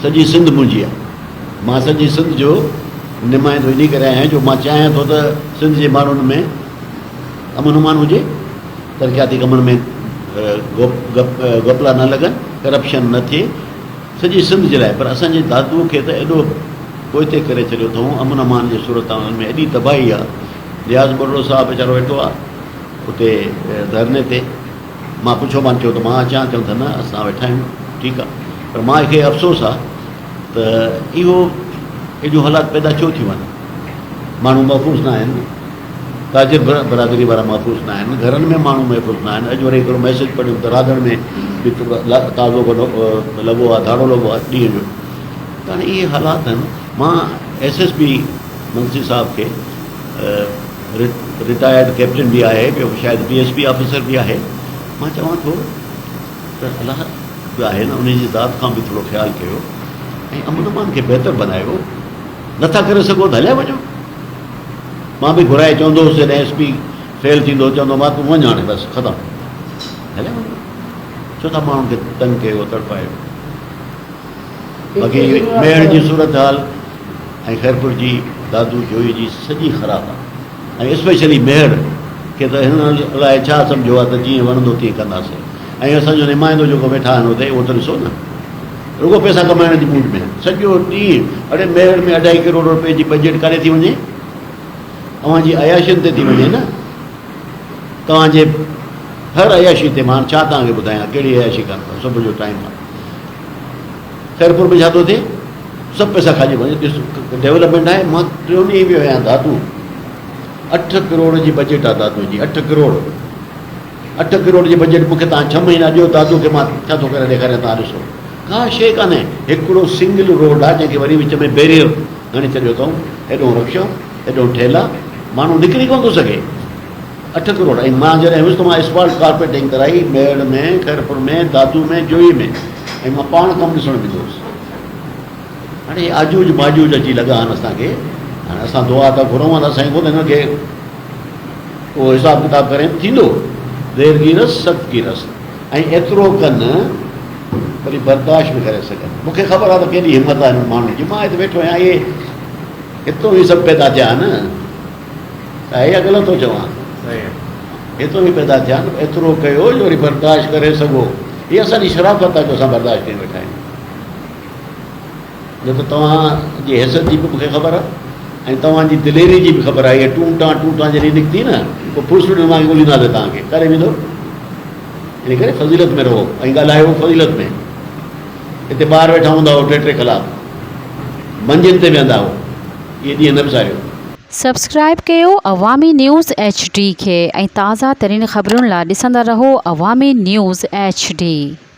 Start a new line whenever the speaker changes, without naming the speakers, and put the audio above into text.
سڄي سنڌ منهنجي آهي. مان سڄي سنڌ جو نمائندو انهي ڪري آهيان جو مان چاهيان ٿو ته سنڌ جي ماڻهن ۾ امن امان هجي، ترقياتي ڪمن ۾ گهپلا نه لڳن، ڪرپشن نه ٿئي، سڄي سنڌ جي لاء پر اسان جي دادوء کي ته ايڏو پوئتي ڪري ڇڏيو اٿئون، امن امان جي صورتحال ۾ ايڏي تباهي آهي. رياض ٻرڙو صاحب ويچارو ويٺو آهي اتي ڌرڻي تي. مان پڇيومان چيو ته مان اچان چون ته نه اسان ويٺا آهيون ٺيڪ آهي پر مان کي افسوس آهي ته اهو اهڙيون حالات پيدا ڇو ٿيون آهن ماڻهو محفوظ نه آهن تاجر برادري وارا محفوظ نه آهن گهرن ۾ ماڻهو محفوظ نه آهن اڄ وري هڪڙو ميسيج پڙهيم ته راڌڻ ۾ به تازو لڳو آهي ڌاڙو لڳو آهي ڏينهن جو ته هاڻي اهي حالات آهن مان ايس ايس پي منگسي صاحب کي رٽائرڊ ڪئپٽن به آهي ٻيو شايد ڊي ايس پي آفيسر به آهي مان چوان ٿو ته الله به آهي نه ان جي ذات کان به ٿورو خيال ڪيو ۽ امن امان کي بهتر بنايو نٿا ڪري سگهو ته هليا وڃو مان به گهرائي چوندو هوس جڏهن ايس پي فيل ٿيندو چوندو مان تون وڃ هاڻي بس ختم هليا وڃو ڇو ٿا ماڻهن کي تنگ ڪيو تڙپايو باقي ميهڙ جي صورتحال ۽ خيرپور جي دادو جوئي جي سڄي خراب آ ۽ اسپيشلي ميهڙ کي ته هنن الائي ڇا سمجهيو آ ته جيئن وڻندو تيئن ڪنداسين ۽ اسان جو نمائندو جيڪو ويٺا آهن اتي اهو ته ڏسو نه رڳو پئسا ڪمائڻ جي موڊ ۾ آهن سڄو ڏينهن اڙي ميهڙ ۾ اڍائي ڪروڙ روپئي جي بجيٽ ڪاڏي ٿي وڃي اوهان جي عياشين تي ٿي وڃي نه توهان جي هر عياشي تي مان ڇا توهان کي ٻڌايان ڪهڙي عياشي ڪن ٿا صبح جو ٽائيم آ خيرپور ۾ ڇا ٿو ٿئي سڀ پئسا کائجي وڃي ڏس ڊيولپمينٽ آهي مان ٽيون ڏينهن ويو آهيان دادو اٺ ڪروڙ جي بجيٽ آهي دادو جي اٺ ڪروڙ اٺ ڪروڙ جي بجيٽ مونکي تان ڇهه مهينا ڏيو دادو کي مان ڇا ٿو ڪري ڏيکاريان تان ڏسو ڪا شيء ڪانهي هڪڙو سنگل روڊ آهي جنهن کي وري وچ ۾ بيريئر هڻي ڇڏيو اٿئون هيڏو رڪشو هيڏو ٺيلا ماڻهو نڪري ڪونه ٿو سگهي اٺ ڪروڙ ۽ مان جڏهن هيس ته مان اسفالٽ ڪارپيٽنگ ڪرائي ميهڙ ۾ خيرپور ۾ دادو ۾ جوهي ۾ ۽ مان پاڻ ڪم ڏسڻ ويندو هوس هاڻي هي آجوج ماجوج اچي لڳا آهن اسان کي هاڻي اسان دعا ٿا گهرون الله سائين کان ته هنن کي اهو حساب ڪتاب ڪري ٿيندو دير گيرس سخت گيرس ۽ ايترو ڪن وري برداشت به ڪري سگهن مون کي خبر آهي ته ڪيڏي همت آهي هنن ماڻهن جي مان هتي ويٺو آهيان اهي هتو هي سڀ پيدا ٿيا آهن صحيح يا غلط ٿو چوان؟ ايترو ئي پيدا ٿيا آهن، ايترو ڪيو جو وري برداشت ڪري سگهو. هي اسان جي شرافت آهي جو اسان برداشت ڪيون ويٺا آهيون. نه ته توهان جي حيثيت جي به مون کي خبر آهي ۽ توهان جي دليري جي به خبر آهي. هيء ٽون ٽان ٽون ٽان جڏهن نڪتي نه پوء ڦوسڙين وانگي ڳولينداسين توهان کي. ڪاڏي ويندو؟ ان ڪري فضيلت ۾ رهو ۽ ڳالهايو فضيلت ۾. هتي ٻاهر ويٺا هوندا هئو ٽي ٽي ڪلاڪ منجين تي ويهندا هئو. اهي ڏينهن نه وساريو.
سبسڪرائيب ڪيو عوامي نيوز ايڇ ڊي کي ۽ تازه ترين خبرن لا ڏسندا رهو عوامي نيوز ايڇ ڊي.